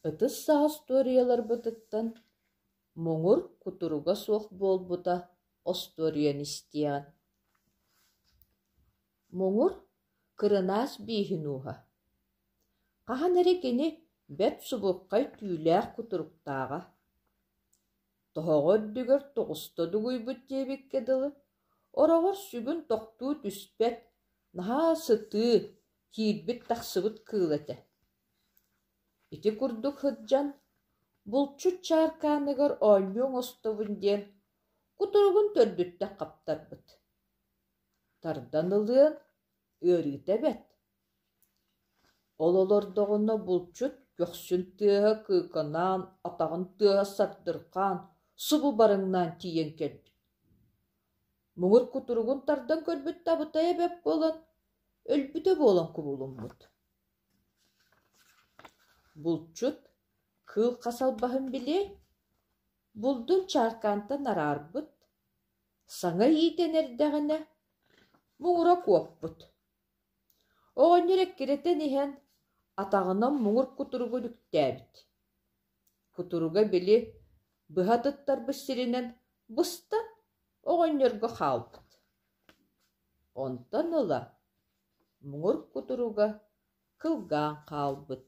Ытыс саҕа остуоруйаларбытыттан муҥур кутуруга суох буолбута остуоруйаны истиэҕин. Муҥур кырынаас бииһин ууһа. Хаһан эрэ кини бэрт субурхай түүлээх кутуруктааҕа. Тоһоҕо үрдүгэр тоҕуста дугуйбут диэбиккэ дылы, ороҕор сүгүн тохтуу түспэт, наһаа сытыы, киирбит-тахсыбыт кыыл этэ. Ити курдук сылдьан, булчут чааркааныгар оонньуу оҥостобун диэн, кутуругун төрдүттэн хаптарбыт. Тардан ылыан, ыарыыта бэрт. Ол олордоҕуна булчут көхсүн тыаһа кыыканаан, атаҕын тыаһа сардырҕаан, субу барыҥнаан тиийэн кэлбит. Муҥур кутуругун тардан көрбүт да абытайа бэрт буолан, өлбүтэ буолан кубулуммут. Булчут кыыл хас албаһын билиэй, булдун чааркаантан араарбыт, саҥа иитэн эрдэҕинэ муҥура куоппут. Оҕонньор эккирэтэн иһэн атаҕынан муҥур кутуругун үктээбит. Кутуруга били быһа туттарбыт сиринэн быстан оҕонньорго хаалбыт. Онтон ыла муҥур кутуруга кылгаан хаалбыт.